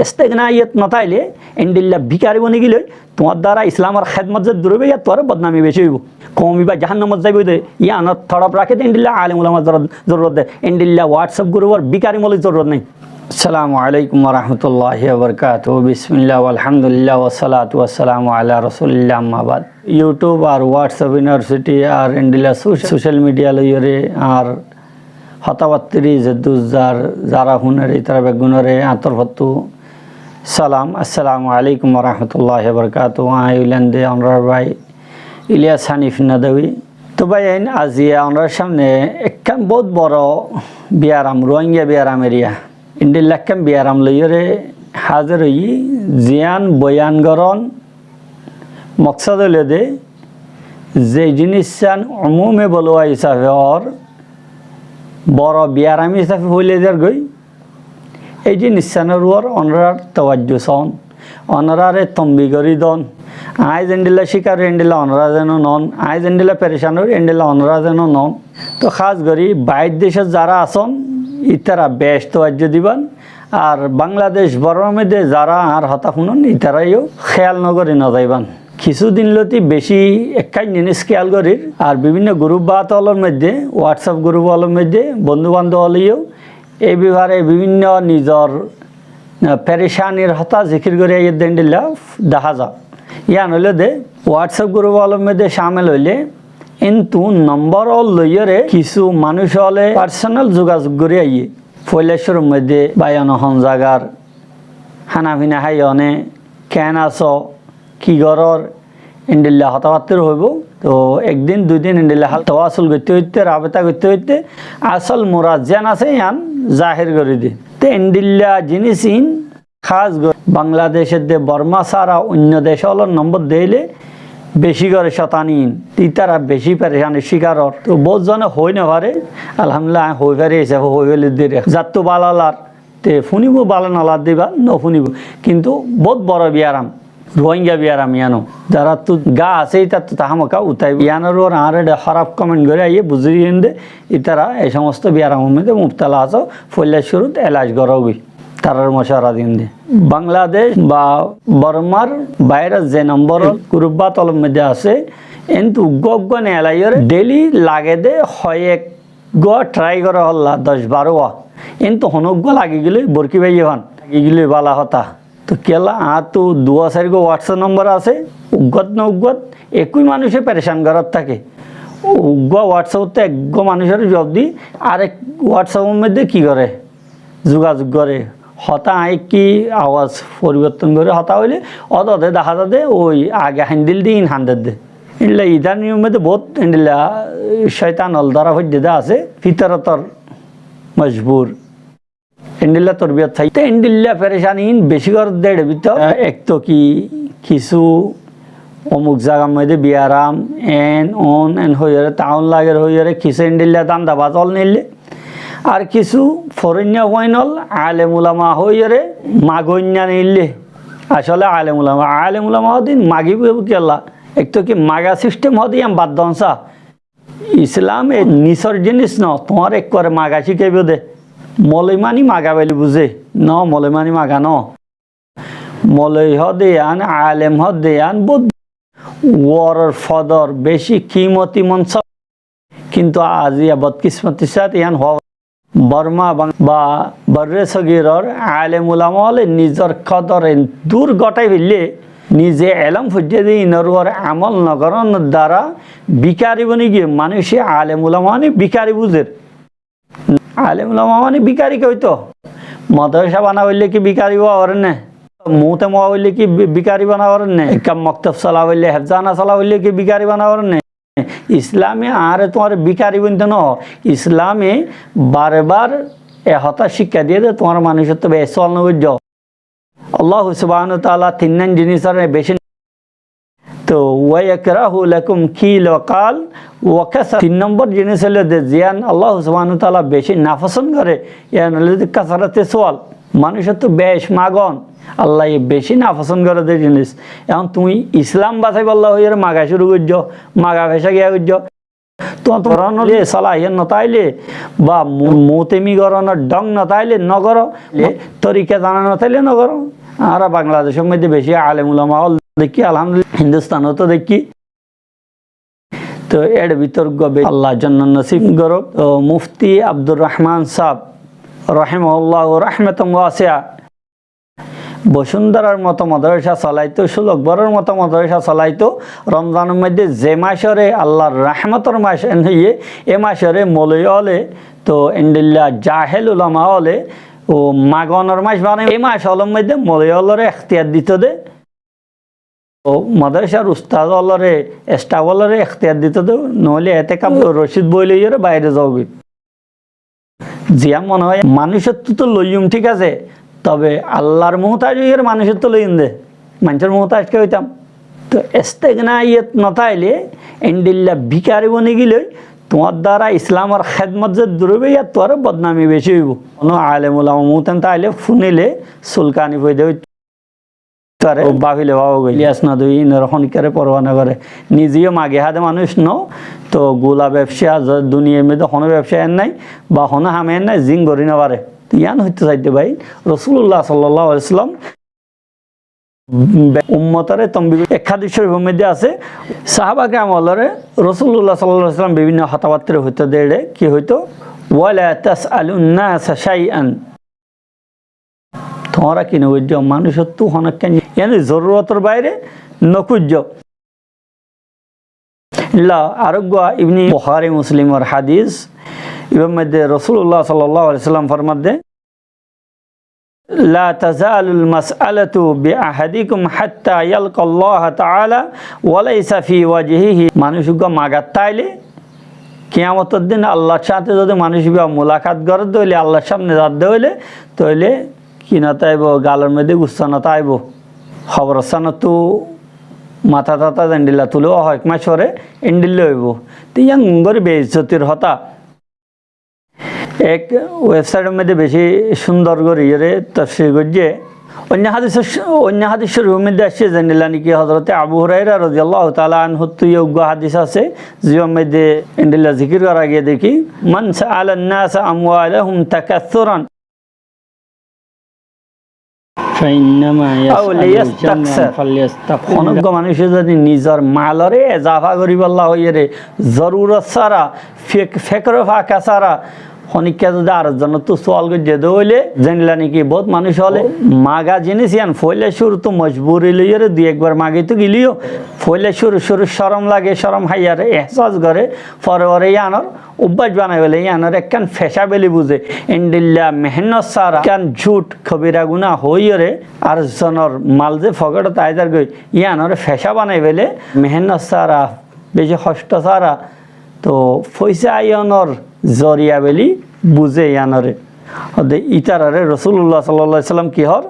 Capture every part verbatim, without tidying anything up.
Estegna iyót no táile, endilla bikari boni gilé, tuáñr duara Islamor hédmot ze dur óibo, iyót tuáñr bodnami beci óibo. Koum ibá jahannamot zaibo de, iyánor torop raké de endilla alem ulama zor-, zorurot de, endilla WhatsApp gurupor bikari moulovi zorurot nai. Assalamu alaikum wa rahmatullahi wa barakatuhu. Bismillah, walhamdulillah, wassalatu wassalamu ala rasulillah, amma ba'd. YouTube ar WhatsApp University ar endilla soc-, social media loiyóre ar hotábattiri ze duzar zara fúner ítara beggúnore añár torfóttu salam, assalamu alaikum wa rahmatullahi wa barakatuhu. Añí óilam de onorar bái Ilyas Hanif Nadwi. Tó bái ain, aziya onorar samne ekkán bout boro biyaram, Ruáingga biyaram eriya. Endilla ekkán biyaram loiyóre házir óiyi, ziyán boyan goron moksod óilde, ze jinissan umume boluwa hísafe ór, boro biyaram hísafe fúle zargói, ei jinissanor uore onorar tawajju son, onorare tombi gorí don. Añí zendilla cíkar ói endilla onora zeno non, añí zendilla perecan ói endilla onora zeno non. Tó hás gorí bair decot zara asón, ítara bec tawajju diban. Ar Bangladec, Bormar modde zara añár hotá fúnon, ítara yó héyal no gorí no zaiban. Kissú din lóti beci ekkán jinis héyal gorír, ar bibinno gurup bát ólor modde, WhatsApp gurup ólor modde, bondú bandop óle yó ei befare bibinno nizor, ah, perecanir hotá zikir gorí aiyé de endilla dehá za. Yián óilde WhatsApp gurup ólor modde camil óile, kintu nombor ól loiyóre kissú manúc óle personal zugazug gorí aiyé. Foila cúrur modde bái one hon zagar, hána fina háiyo né, keén asó, ki gorór, endilla hotábattir hoibo. Tó ek din dui din endilla hál tawasul goitté goitté, rabita goitté goitté asól murad ziyán asé yián zahir gorí de. Tó endilla jinis in hás gorí Bangladec edde Borma sára oinno dec ólor nombor deile beci goré cótani in. Ítara beci perecanir cíkar ór. Tó bout zone hoi no fare, alhamdulillah añí hoi fari, hísafe hoi félai de. Zattú bála lar te fúnibo, bála no lar de íba no fúnibo. Kintu bout boro biyaram, Ruáingga biyaram yián ó. Zarattu gá asé ítarattu hámaká utaibo. Yiánor uore añáre de hóraf comment gorí aiyé, buzí diyén de, ítara ei somosto biyaramor modde mubtala asó, foila cúrut elaj goró goi. Tarar mocuwara diyén de. Bangladec ba Bormar baire ze nombor gurup bát ólor modde asé, entu uggúa uggúa nelaiyóre daily lage de hoyek gua try goré holla, doc baró gua. Entu honó uggúa lagi gilé borki faiyé fán. Lagi gilé bála hotá. Tó kiyólla, añáttu duwá sairgúa WhatsApp nombor asé, uggúat no uggúat ekkúi manúice perecan gorát táke. Uggúa WhatsApp ottu eggúa manúicoré juwab di, arek WhatsApp or modde ki goré? Zugazug goré. Hotá añí ki awaz foriborton gorí hotá hoilé, ódode dehá za de, ói age haindil de, in haindil de. Endilla idanir modde bout endilla cóitan ól dóra foijjé de asé, fitorotor mojbur. Endilla torbiyot fai. Te endilla perecani in beci gorér de ere bútore. Ek to ki kissú omuk zagar modde biyaram, en, on, en hoiyóre, taun lager hoiyóre, kissú endilla danda bazol nille. Ar kissú forinna foinol alem ulama hoiyóre magoinna nille. Asole alem ulama, alem ulama hodin magibo kiyólla. Ek to ki maga system hodin bad don sa. Islame nisor jinis no, tuáñre ekkore maga cíkaibo de. Moloi mani maga buli buzé. No, moloi mani maga no. Moloi hoó de yián, alem hoó de yián, bout uoror fodor, beci kimoti monsob. Kintu aziya bodkismotir sáte yián hoó Borma ba, ba Borre Sogiror alem ulama ókkole nizor kodor endur gothái félaiye, nize elóm foijjé de inor uore amol no goronor dara bikari boni giyé, manúice alem ulama mani bikari buzér. Alem ulama mani bikari ki óito? Madrasa bana óile ki bikari bana óibo né? Muhtem óa óile ki bi-, bikari bana óibo né? Ekka moktob sola óile, hefzana sola óile ki bikari bana óibo né? Islame añáre tuáñre bikari bonito no, Islame bare bar e hotá cíkka diye de tuáñra manúicottú beci sual no goijjó. Allah subhanahu wa taala tinnán jinisore beci, to, wa yakrahu lakum qila wa qal wa kasra. Tin nombor jinis óilde ziyán Allah subhanahu wa taala beci nafosón gore, yián óilde kasrate sual. Manúicottú beci magon, Allaye beci nafosón gore de jinis. Ehón tuñí Islam basaibálla hoiyóre maga cúru goijjó, maga feca giya goijjó. Tuáñr, tuáñr gorónor lé salahiyot no táile, ba mu-, mutemi gorónor dhong no táile no goró, le torika zana no táile no goró. Añára Bangladecór moiddé beci alem ulama ókkol dekkí, alhamdulillah, Hindustanot ó dekkí. Toi ér bútore uggwá be-, Allah jonnot nosib gorók. Toi Mufti Abdur Rahman sáb, rahimahullahu rahmatan wasi'a, Bosundharar moto modorasa solaito, Sulok Boror moto modorasa solaito, Romzanor moiddé ze macoré Allar rahmotor mac en hoiyé, e macoré moloi ókkole, toi endilla jahel ulama ókkole, o magonor mac banai, e mac ókkolor moiddé moloi ókkolore ektiyar dito de, o modorasar ustad ókkolore, estaf ókkolore ektiyar dito de, noóile etekaf, Rocid boi loiyóre baire zagói. Ziyán mone hoó, manúicottú to loiyum, thík asé, tobe Allar muhtaj óiyore manúicottú loiyum de, maincór muhtaj ké óitam? Toi istigna iyót no táile, endilla bikari boni gilé, tuáñr duara Islamor hédmot ze dur óibo, yían tuáñr bodnami beci óibo. Honó alem ulama muhtaram táile fúnile sulkani foida óito. Tare o bafile bafo goi. Ilyas Nadwi inor honikkare porwa no gore. Nize yó magi há de manúic no, toi gula bebsa, za duniyair moiddé honó bebsa en nai, ba honó ham en nai, zin gori no fare. Toi yián hoito saidde bái, Rosulullah sallallahu alaihi wasallam be-, ummotore tombi, ek hadis corifor moiddé asé, sahaba keram ókkolore Rosulullah sallallahu alaihi wasallam bibinno hotabattar hoito de, ki hoito? "Wala tas'alun nasa shay'an." Tuáñra ki no goijjó, manúicottú honó ekkán, yáni zorurotor baire no kuijjó. Illa areggwá Ibni Bukhari Muslimor hadis, ibar moiddé Rosulullah sallallahu alaihi wasallam formadde, "La tazalul mas'alatu bi ahadikum hatta yalqa Allah ta'ala wa laysa fi wajhihi." Manúic uggwá magat táile, kiyamotor din Allar sáñte zodi manúic ibá mulakat goré de óile, Allar sámne zar de óile, tóile ki no táibo, galor moiddé gussa no táibo. Hoborostanottú matá tatá zendilla tulé, ó hoek mac fore endilla óibo. Te yián gori beizzotir hotá. Ek websaitor moiddé beci cúndor gorí ere tofsir goijjé. Oinno hadis, oinno hadis corifor moiddé aiccé, zendilla niki Hozrote Abu Huraira roziyallahu taala anhuttú yó uggwá hadis asé, zibar moiddé endilla zikir gora giyé de ki, "Man sa'alan nasa amwalahum takassuran." Fa innama yas'alu jam'an falyastakthir. Honó uggwá manúice zodi nizor malore ezafa goríbolla hoiyére, zorurot sára, fek-, fekre faka sára, honikka zodi ar zonottú sual goijjé de óile, zendilla niki bout manúic óle maga jinis yián foila cúruttú mojburi loiyére dui ekbar magitó gileyó, foila cúru cúru corom lage, corom háiyar ehsas gore, fore fore yiánor ubbas banai fele, yiánore ekkán feca beli buzé. Endilla mehénnot sára, ekkán jhut kobira guná hoiyóre, ar zonor mal ze foketot aái zar goi, yiánore feca banai fele, mehénnot sára, beci hoctho sára, to foisa aiyonor zoriya beli buzé yiánore. Óde ítarare Rosulullah sallallahu alaihi wasallam ki hoór?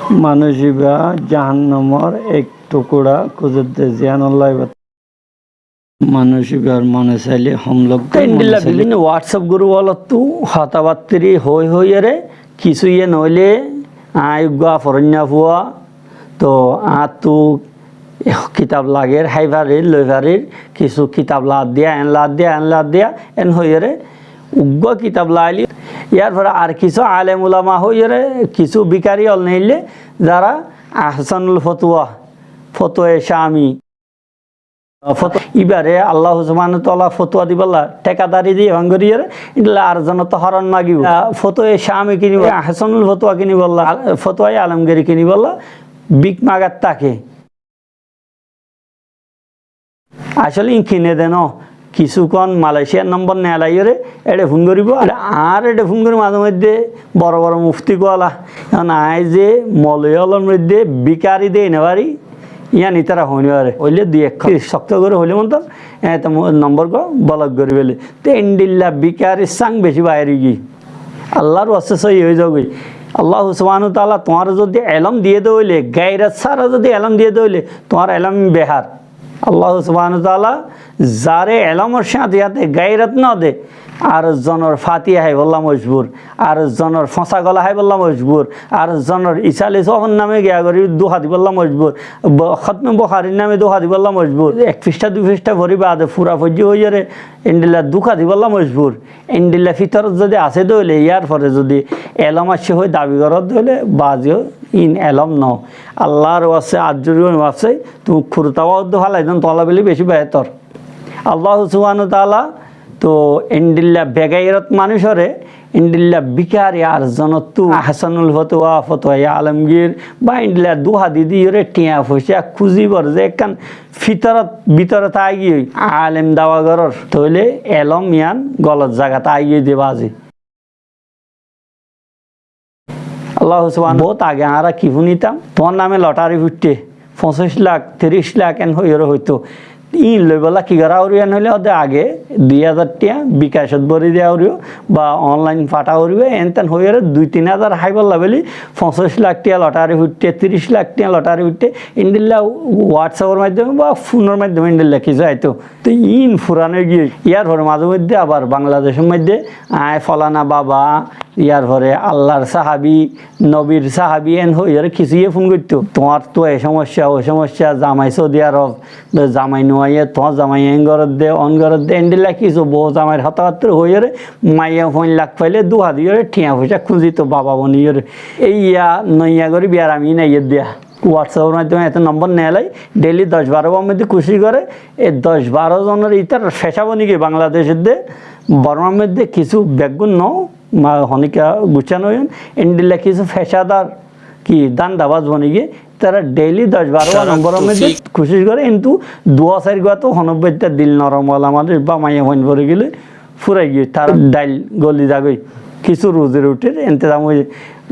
Manúic ibá jahannamor ek tukura kuzedde ziyanolla ibá. Manúic ibár mone saile hom loggo, te endilla mone saile bibinno WhatsApp group ólottú hotabattiri hoi hoiyére kissú iye noóile aññí uggwá foronña fua, to añáttu kitab lager, hái farir, loi farir, kissú kitab laat diya, en laat diya, en laat diya, en hoiyére uggwá kitab laili. Yar fore ar kissú alem ulama hoiyére kissú bikari ól neille, zara Ahsanul Fotwa, Fotwaye Cami, fotwa, ibáre Allah subhanahu wa taala fotwa dibálla thekadari diye fán goríyere, endilla ar zonottú horon magibo. Ah, Fotwaye Cami kinibo, Ahsanul Fotwa kinibálla, al-, Fotwaye Alamgiri kinibálla bik magat táke. Asóle in kine de no, kissúkkon Malaysiar nombor nelaiyóre, éçe fún goríbo, ar añár éçe fún gorí mazé moidde boro boro mufti kuala, ehón aññí ze moloi ólor moidde bikari dei no fari, yián ítara hoói no fare. Hoile dui ek hotá sokto gorí hoile montor, e, te mo-, nombor gua bolok gorí fele. Te endilla bikari sang beci bair ói giyé. Allar waste sóiyi ói zagói. Allah subhanahu wa taala tuáñre zodi elóm diye de óile, gairot sára zodi elóm diye de óile, tuáñr elóm behar. Allah subhanahu wa taala zare elómor sáñte sáñte gairot no de, Ar zonor Fatiha háibolla mojbur, ar zonor fóñsa gola háibolla mojbur, ar zonor Isali Sofon name giya gorí dúha dibolla mojbur, bo-, Hótme Bukharir name dúha dibolla mojbur. Ek fisthá dui fisthá fori baade fura foijjé hoiyóre endilla dúha dibolla mojbur. Endilla fitorot zodi asé de óile, yar fore zodi elóm aiccé hoi dabi goró de óile, bazi ó, in elóm no. Allar waste, ar zodi waste, tuñí kurta wá uddu falai don, tuáñlla bili beci behetor. Allahu subhanahu wa taala to endilla begairot manúicoré, endilla bikari ar zonottú Ahsanul Fotwa, Fotwaye Alamgir, ba endilla dúha di diyóre thiañ foicá kúzibar ze ekkán fitorot bútore táigiyoi, alem dawa gorór, tóile elóm yián golot zagat aigiyoi de bazi. Allahu subhanahu, bout age añára ki fúnitam, tuáñr name lothari fuitthe, foñsíc lak, tiríc lak en hoiyóre hoitó. Íin loibolla ki gorá foribo en hoilé, óde age dui házar thiañ bikacot bóri deya foribo ba online fathá foribo, en ten hoiyóre dui tin házar háibolla buli foñsíc lak thiañ lothari fuitthe, tiríc lak thiañ lothari fuitthe, endilla WhatsApp or maiddome ba fónor maiddome endilla kissú aitó. Te íin furan ói giyói. Yar fore mazé moiddé abar Bangladecor moiddé aññí folana baba, yar fore Allar sahabi, nobir sahabi en hoiyóre kissúye fón goittó. Tuáñrttu e somossá, o somossá, zamai Saudi Arob, zamai no aiyé, tuáñr zamai en gorédde, on gorédde, endilla kissú bou zamair hotábattá hoiyóre, maiyafuain lak faile dúha diyóre, thiañ foicá kúzito baba boniyóre. Eiya noiya gorí biyaram íin aiyédde. WhatsApp or maiddome eto nombor neelai, daily doc baró bar moiddé kucíc goré, e doc baró zonor ítar feca boni giyé Bangladecedde, Bormar moiddé kissú beggún no, ma honikka guccá no óiyon, endilla kissú fecadar ki dhandabaz boni giyé, tará daily doc baró bar nombor or moiddé kucíc goré, kintu dua sair gua to honó baitta dil norom wala manúic ba maiyafuain fori gilé, furai giyói, tar dhail goli zagói, kissú ruzi ruthir entezam óiye.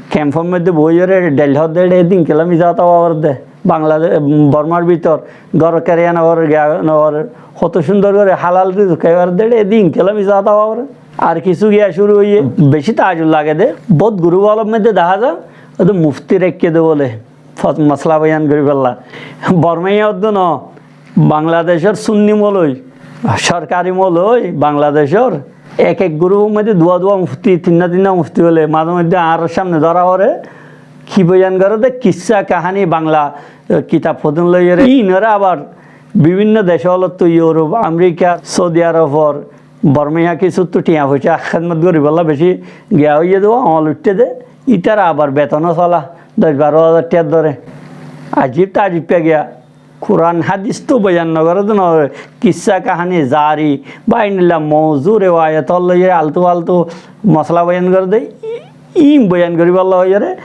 Kemfor moiddé boiyóre dhail hoódde, ére edin kiyólla misá hotá hoó de. Bangladec, Bormar bútore gór keriya no gorér, giya no gorér, hoto cúndor gorí halal rizuk hái faredde, ére edin kiyólla misá hotá hoó de. Ar kissú giya cúru óiye, beci taajjub lage de. Bout guruf ólor moiddé dehá za, óde mufti raikké de bóle. Fos-, mosala boyan goríbolla. Bormaiya uddú no, Bangladecor sunni moloi, sorkari moloi, Bangladecor ek ek gurufór moiddé duwa duwa mufti, tinna tinna mufti bóle, mazé moiddé añárar samne dóra fore, ki boyan goré de, kissá kahani Bangla, e, kitab fodún loiyóre. Íinoré abar bibinno dec ólottú, Iurof, Amerika, Saudi Arofor, Bormaiya kissúttu thiañ foicá hédmot goríbolla beci giya óiye de, oñl uiththé de, ítara abar beton ó sola, doc baró házar thiañ dóre. Ajib taajib giya. Kuran hádis tó boyan no goré de no, kissá kahani zari, ba endilla mouzu rewayot ól loiyóre altú faltú mosala boyan goré de, í-, íin boyan goríbolla hoiyóre.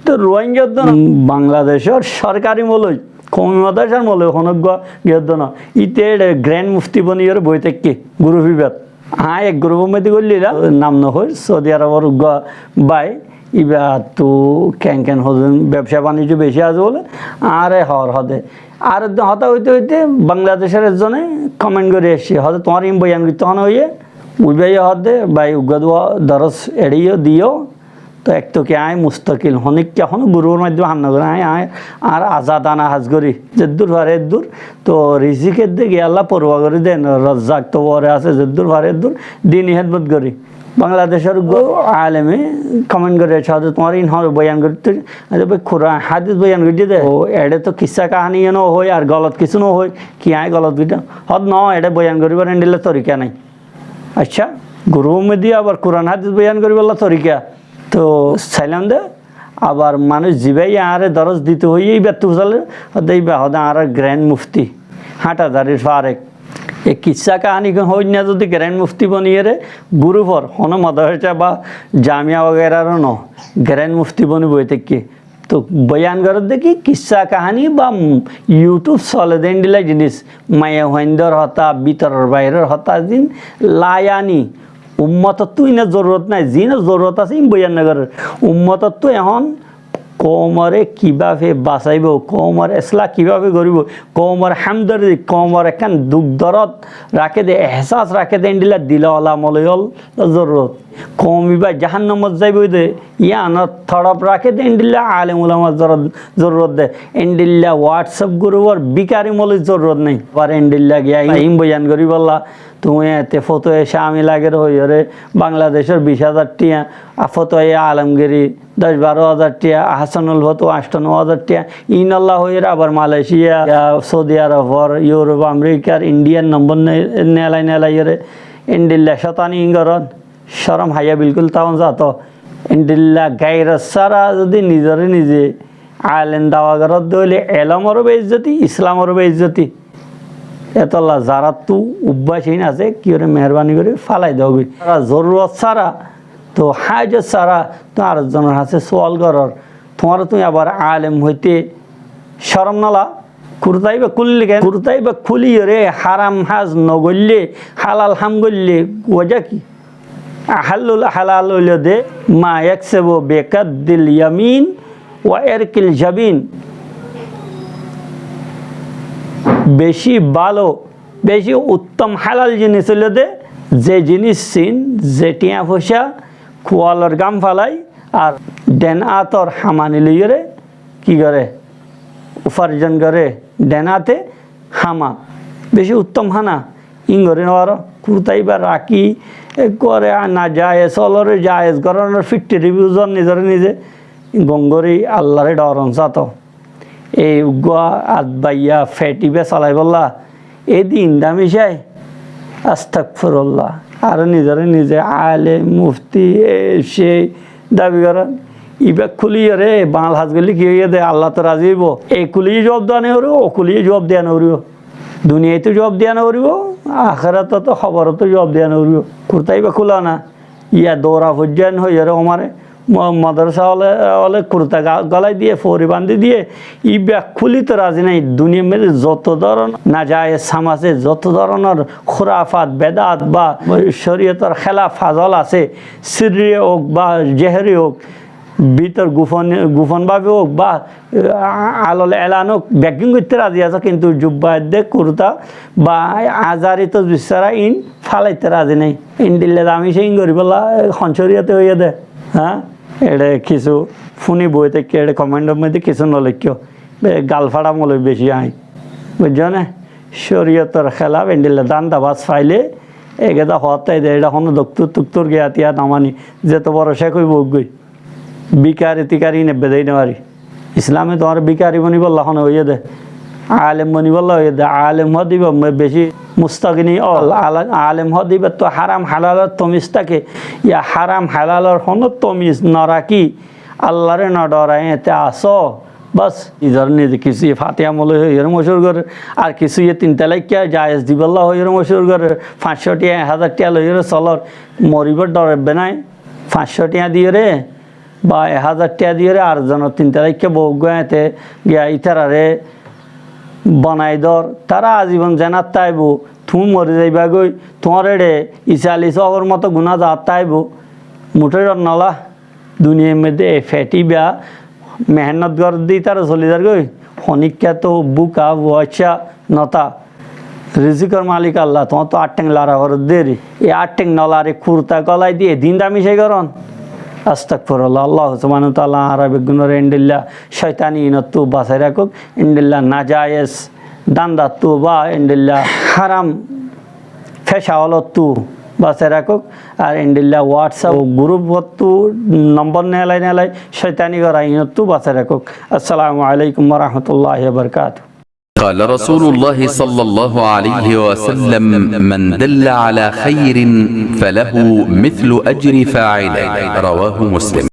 Tó Ruáingga uddú no, Bangladecor sorkari moloi, koumi madrasar moloi, honóggua giyé uddú no. Íte ére Grand Mufti boniyóre boi táikke, guruf íbat. Aññí ek gurufór moiddé goillílam, nam no hoóir, Saudi Arobor uggúa bái, íbattu keén keén hozun bebsá banijjo beci asé bóle, añáre hoór hoóde. Ar eddin hotá hoité hoité Bangladecor ezzone comment gorí aiccé, hoóde, "Tuáñre íin boyan goittó hone hoiyé?" Ui báiye hoóde, "Bái, uggúa duwa doros eçé yó diyó." Tó ek tó ki aññí mustakil, honikka honó gurufór maiddome ham no gorí, aññí, aññí añár azadana ham gorí, zeddúr fari eddúr. Tó rizik edde ki Allah forwa gorí den, Razzak tó uore asé, zeddúr fari eddúr dini hédmot gorí. Bangladecor uggúa aleme comment gorí aiccé, "Tuáñre íin hone boyan goittó?" Aññí hoói, "Bái, Kuran hádis boyan goijjé de." "Ó, eçé tó kissá kahani yó no hoói, ar golot kissú no hoói, ki aññí golot goijjám?" Hoóde, "No, eçé boyan goríbar endilla torika nái." Accá, gurufór moiddé abar Kuran hádis boyan goríbolla torika. Tó sailam de, abar manúic zibáye añáre doros dito hoiyé, íbattu fusálé, hoóde íba hoóde añárar Grand Mufti, Háñthazarir Farek. E kissá kahani hoóinna zodi Grand Mufti boniyóre, gurufór, honó madrasa ba jamiya wagairaró no, Grand Mufti boni boi táikke. Tó boyan gorédde ki kissá kahani ba, mm, YouTube sole de endilla jinis, maiyafuaindor hotá, bútoror bairor hotá zin layani. Ummotottú íinor zorurot nái, zíinor zorurot asé íin boyan no gorér. Ummotottú ehón koumoré kibáfe basaibó, koumor eslah kibáfe goríbou, koumor hámdordi, koumor ekkán duk dorod raké de, ehsas raké de, endilla dil ola moloi ól zorurot. Koum íba jahannamot zaibói de, yíanor torop raké de endilla alem ulamar zorur-, zorurot de. Endilla WhatsApp gurufór bikari moloir zorurot nái. Abar endilla giya íin boyan goríbolla Tuñí eñte fotuwaye cámil agor hoiyóre Bangladecór bic házar tiañ, a fotuwaye alamgiri doc baró házar tiañ, Ahsanul Fotuwa ancto no házar tiañ, iínolla hoiyóre abar Malaysia, ya Saudi Arobor, Europe, Amerikar, Indiar nombor ne-, nelai nelaiyóre endilla cótani iín goron. Córom háiya bilkúl táon zato. Endilla gairot sára zodi nizoré nize alem dawa goródde óile elómoró beizzoti, Islamoró beizzoti. Etolla zaráttu ubbác iín asé, kiyóre meherbani gorí fálai dogói. Zará zorurot sára, to hájot sára, to ar zonor hañsé sual gorór. Tuáñra tuñí abar alem hoité córom nola? Kurta íba kúlile ken? Kurta íba kúliyóre háram hám nogoillé, hálal hám goillé, wojá ki? Ahallul halal óilde ma yaksubu bi kaddil yamin wa irkil jabin. Beci bála, beci uttom hálal jinis óilde ze jinis sín, ze tiañ foicá, kualor gám fálai, ar den átor hamani loiyóre ki goré? Ufarjon goré, den áte hama. Beci uttom hána. Iín gorí no faró. Kurta íba rakí, e, goré, a, najayes ólore jayes gorónor fittiri buzon nizoré nize gom gorí Allaré dhoron sato. Ei uggúa at baiya fet íba solaibolla e din dami cai. Astagfirullah. Aró nizoré nize alem, mufti, e, cei dabi goron. Íba kúliyóre bañl ham goillé ki óiye de? Allah to razi óibo. E kúliye juab diya no foribo, o kúliye juab diya no foribo. Duniyait o juab diya no foribo, ahératot o hóborot o juab diya no foribo. Kurta íba kúla na. Iya doura foijjá en hoiyóre ómare mo-, modorsa óle, óle kurta ga-, gólai diye, fori bandi diye, íba kúlito razi nái. Duniyar maze zoto dóron najayes ham asé, zoto dóronor hurafat, bedat ba córiyotor hélaf fazol asé, sirri ók ba zeheri ók, bútor gufon, gufon babe ók ba, a-, alol elan ók, beggún goitté razi asé, kintu jubba edde kurta ba azari tosbi sára iín fálaite razi nái. Endilla dami cei iín goríbolla hon córiyote hoiyé de? Há? Eçe kissú fúni boi táikko, eçe komentor modde kissú no leikkó. Be-, gal fáça moloi beci añí. Buijjó né? Córiyotor hélaf endilla danda bas faile, egeda hoót táide, eçe honó doktor tuktor giya tiya no mani, zeto boro cék óibo óggoi. Bikari tikari iín ebbe dei no fari. Islame tuáñre bikari bonibolla hone hoiyé de? Alem bonibolla hoiyé de. Alem hoó de íba me-, beci mustagni ó. Al-, al-, alem hoó de íbattu háram halalor tomiz táke. Iya háram halalor honó tomiz no rakí, Allaré no dhorai eñte asó. Bas, nizor nize kissú fatiha moloi hoiyóre mochúr gorer, ar kissú iye tin talaikka jayes dibolla hoiyóre mochúr gorer, fañs cót tiañ, ek házar tiañ loiyóre solor, moribar dhor ebbe nái. Fañs cót tiañ diyóre ba ek házar tiañ diyóre ar zonor tin talaikka bou eggúa eñte giya ítarare bonai dor. Tará azibon zenát táibo, tuñí mori zaiba goi, tuáñr eçe isali sóhor moto guná zaát táibo, muthé dhor nola. Duniyar modde e feti ba mehénnot gorédde ítara soli zargoi, honikka to búka fuaiccá no tá. Rizikor malik Allah, tuáñttu áttheng lara foredde eri. E áttheng no lari kurta gólai di e din dami cai goron. Astagfirullah. Allah subhanahu wa taala añára beggúnore endilla coitani inottu basai rakók, endilla najayes dandattu ba endilla háram feca ólottu basai rakók. Ar endilla WhatsApp gurupottu nombor nelai nelai coitani gora inottu basai rakók. Assalamu alaikum wa rahmatullahi wa barakatuhu. قال رسول الله صلى الله عليه وسلم: من دل على خير فله مثل أجر فاعله. رواه مسلم.